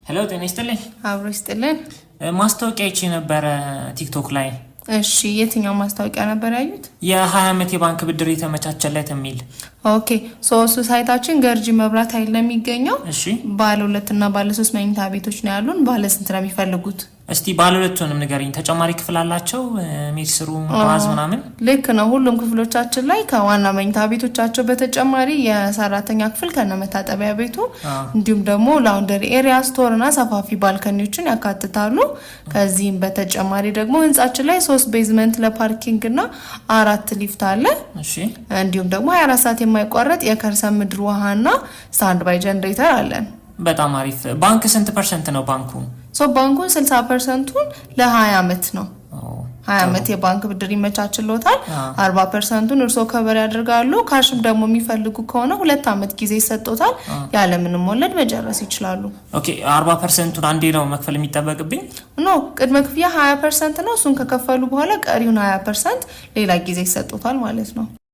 Hello፣ ጤና ይስጥልኝ። አብሮ ይስጥልን። ማስታወቂያ አይቼ ነበረ ቲክቶክ ላይ። እሺ፣ የትኛው ማስታወቂያ ነበር ያዩት? የ20 ዓመት የባንክ ብድር የተመቻቸለት የሚል። Okay፣ so እሱ site ኣችን ገርጂ መብራት ኃይል ነው የሚገኘው። እሺ። ባለ ሁለት እና ባለ ሶስት መኝታ ቤቶች ነው ያሉን። ባለ ስንት ነው የሚፈልጉት? እስቲ ባለ ሁለቱንም ንገሪኝ። ተጨማሪ ክፍል አላቸው? Maid's room፣ bath ምናምን? ልክ ነው። ሁሉም ክፍሎቻችን ላይ ከዋና መኝታ ቤቶቻቸው በተጨማሪ የሰራተኛ ክፍል ከነመታጠቢያ ቤቱ እንዲሁም ደግሞ laundry area፣ store እና ሰፋፊ balcony ዎችን ያካትታሉ። ከዚህም በተጨማሪ ደግሞ ህንጻችን ላይ ሶስት basement ለ parking እና አራት ሊፍት አለ። እንዲሁም ደግሞ 24 ሰዓት የማይቋረጥ የከርሰ ምድር ውሃና standby generator አለን። በጣም አሪፍ። ባንክ ስንት percent ነው ባንኩ? So ባንኩን 60 percent ኡን ለ20 ዓመት ነው። 20 ዓመት የባንክ ብድር ይመቻችሎታል። 40 percent ኡን እርስዎ cover ያደርጋሉ። Cash ም ደግሞ የሚፈልጉ ከሆነ 2 ዓመት ጊዜ ይሰጦታል። ያለምንም ወለድ መጨረስ ይችላሉ። Okay፣ 40 percent ኡን አንዴ ነው መክፈል የሚጠበቅብኝ? No፣ ቅድመ ክፍያ 20% ነው። እሱን ከከፈሉ በኋላ ቀሪውን 20% ሌላ ጊዜ ይሰጦታል ማለት ነው።